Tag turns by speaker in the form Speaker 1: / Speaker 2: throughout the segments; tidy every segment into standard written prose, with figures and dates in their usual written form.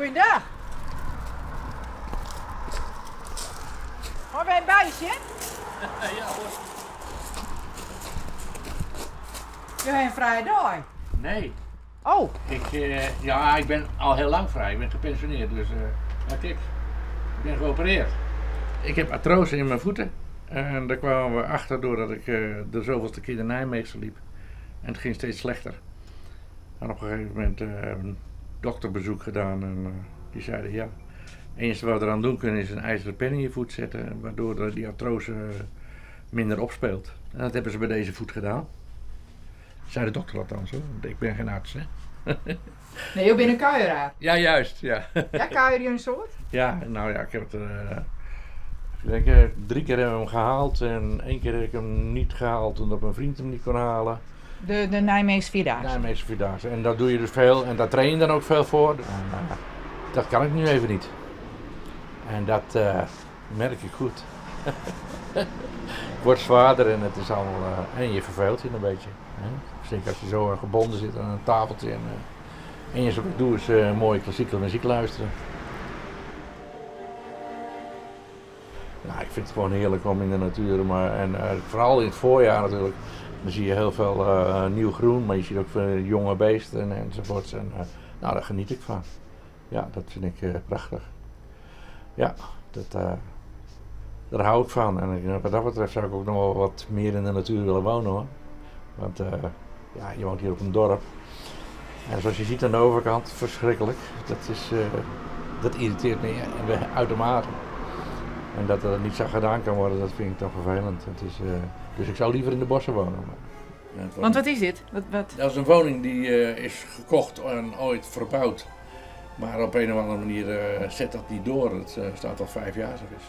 Speaker 1: Goeiedag. Mei wy by sjen?
Speaker 2: Ja hoor.
Speaker 1: Jo ha in frije dei?
Speaker 2: Nee.
Speaker 1: Oh.
Speaker 2: Ik, ja, ik ben al heel lang vrij. Ik ben gepensioneerd, dus ja, kijk, ik ben geopereerd. Ik heb artrose in mijn voeten. En daar kwamen we achter doordat ik de zoveelste keer de Nijmeegse liep. En het ging steeds slechter. En op een gegeven moment een dokterbezoek gedaan en die zeiden ja, het enige wat we eraan doen kunnen is een ijzeren pen in je voet zetten, waardoor die artrose minder opspeelt. En dat hebben ze bij deze voet gedaan. Zei de dokter althans hoor, want ik ben geen arts hè.
Speaker 1: Nee, jo binne in kuieraar.
Speaker 2: Ja, juist, ja.
Speaker 1: Ja, kuier je in soad?
Speaker 2: Ja, nou ja, ik heb het, ik denk, 3 keer hebben we hem gehaald en 1 keer heb ik hem niet gehaald omdat mijn vriend hem niet kon halen.
Speaker 1: De Nijmeegse Vierdaagse?
Speaker 2: Nijmeegse Vierdaagse. En dat doe je dus veel en daar train je dan ook veel voor. En dat kan ik nu even niet. En dat merk ik goed. Het wordt zwaarder en het is allemaal, en je verveelt je een beetje. Hè? Zeker als je zo gebonden zit aan een tafeltje. En je wat ik doe is mooie klassieke muziek luisteren. Nou, ik vind het gewoon heerlijk om in de natuur, maar, en vooral in het voorjaar natuurlijk. Dan zie je heel veel nieuw groen, maar je ziet ook veel jonge beesten enzovoorts. En daar geniet ik van. Ja, dat vind ik prachtig. Ja, daar hou ik van. En wat dat betreft zou ik ook nog wel wat meer in de natuur willen wonen hoor. Want je woont hier op een dorp. En zoals je ziet aan de overkant, verschrikkelijk. Dat irriteert me uitermate. En dat er niet zo gedaan kan worden, dat vind ik toch vervelend. Dus ik zou liever in de bossen wonen. Maar, ja, het wordt
Speaker 1: Want wat is dit? Wat, wat?
Speaker 2: Dat is een woning die is gekocht en ooit verbouwd. Maar op een of andere manier zet dat niet door. Het staat al 5 jaar zo is.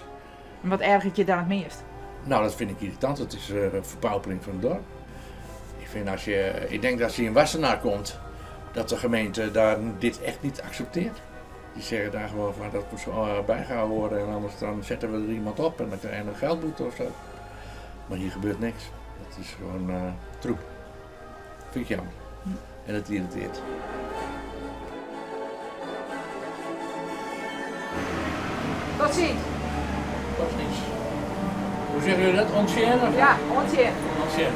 Speaker 1: En wat ergert je daar het meest?
Speaker 2: Nou, dat vind ik irritant. Het is een verpaupering van het dorp. Ik vind als je, ik denk dat als je in Wassenaar komt, dat de gemeente daar dit echt niet accepteert. Die zeggen daar gewoon van dat moet zo bijgehouden worden en anders dan zetten we er iemand op en dan krijg je een geldboete. Maar hier gebeurt niks. Het is gewoon troep. Vind ik jammer. En het irriteert.
Speaker 1: Tot ziens.
Speaker 2: Tot ziens. Hoe zeggen jullie dat? Ancien?
Speaker 1: Ja, ancien.
Speaker 2: Ancien.